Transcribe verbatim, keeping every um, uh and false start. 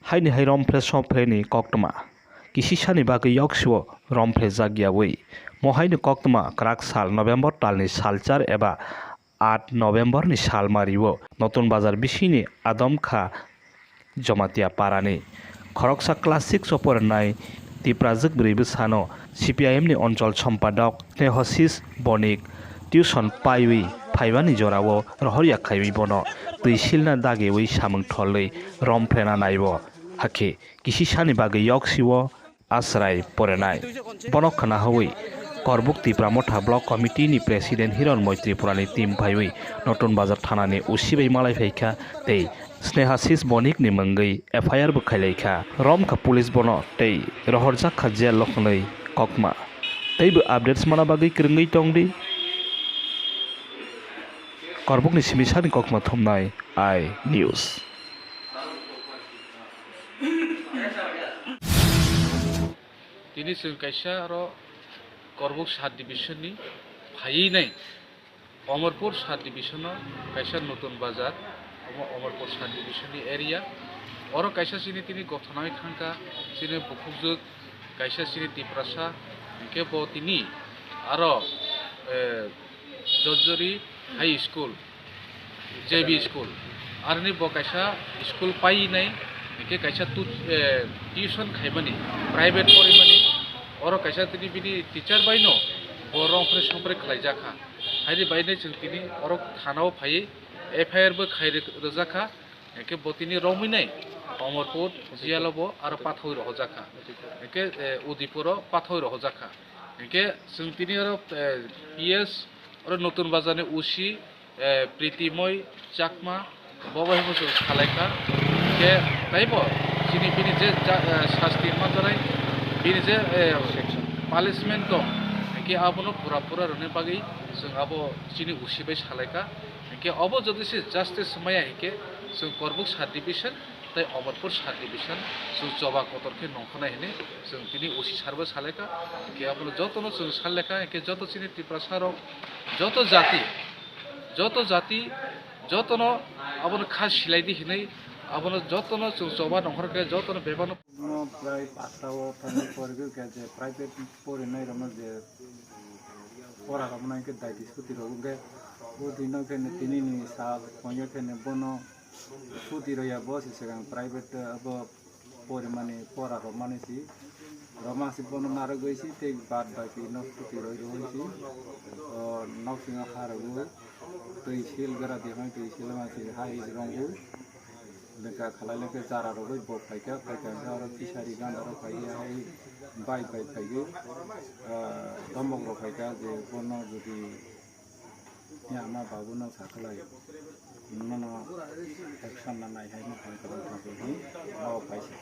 Haini hai romphreh somphrehni koktwma kisisani bagwi yoksio romphreh jakyawi, mo haini koktwma kwrak sal November talni salchar eba aat Novemberni salmario Notun Bazar bisingni Adamkha Jamatia parani khoroksa class six o porinai Tiprajwk bwrwi bwsano C P I M ni onchol sompadok Snehasis Bonik tuition paiwi phaimani jorao rohor yakhaiwi bono twi silna dagiwi samung tholwi romphena naibo. Hakhe kisisani bagwi yoksio asrai porenai. Bono khnahawi Korbuk Tipra Motha Block Committee ni President Hironmoi Tripura ni team phaiwi Notun Bazar Thana ni O C bai malai phaikha tei Snehasis Bonik ni mungwi F I R bo khailaikha. Romkha police bono tei rohorjak kha jail o hwnwi kokma. Teibo updates mana bagwi kwrwngwi tongdi Korbuk ni simi sani kokma thumnai I News. Tini chwng kaisa aro Korbuk sub division ni phaiwi nai Omorpur sub division o kaisa Notun Bazar, omo Omorpur sub division ni area. Oro kaisa chini tini gothona wngwi thangkha, chini bukhukjwk kaisa chini Tiprasa, hinkhe bo tini aro, eh, Jojori High School, J B school. Aroni bo kaisa school painai, hinkhe kaisa tu-, eh, tuition khaimani, private porimani, oro kaisa tini bini teacher baino bo romphre somphre khlaijakha. Haini baino chwng tini oro thanao phaiwi F I R bo khai rw-, rwjakha, hinkhe bo tini romwi nai Omorpur jail o bo aro pathawi rohorjakha, hinkhe, eh, Udipuro pathawi rohorjakha. Hinkhe chwng tini oro, eh, P S oro Notun Bazar ni O C, eh, Pritimoi Chakma, bo bai bo chwng salaikha. Hinkhe taibo chini bini je ja-, eh, sasti manjanai, bini je, eh, punishment tong, hinkhe abono pura pura rwna bagwi chwng abo chini O C bai salaikha. Hinkhe obo jodi se justice maya hinkhe chwng Korbuk sub division tei Omorpur sub division chwng choba kotor khe nongkhornai hinwi chwng tini O C sir bo salaikha. Hinkhe abono jotono chwng salaikha, hinkhe joto chini Tiprasa rok, joto jati, joto jati, jotono abono kha silaidi hinwi abono jotono chwng choba nongkhor khe jotono bebakno. Bono prai pasta o thangwi porigwi khe je private porinai rokno je pora rokno hinkhe daiti suti rok hinkhe o dino khe tini ni sal phone o khe bono suti rwya bo se swkang private abo porimani pora rwmani si rwma si bono narwgwi si tei bad baki no suti rwi rwi si o nok singo ha rwgwi twi sil gra di hwn twi sil ma si ha is rwngwi. Lengka khalai lengka jara rogwi bo phaikha, phaikha hwnkhe oro fishery gana rok phaiya hai bike bai phaiwi, ah, tomok rok phaikha je bono jodi ya ma babu no sakhlai nono action nanai hai no phaikha, bo phaikha.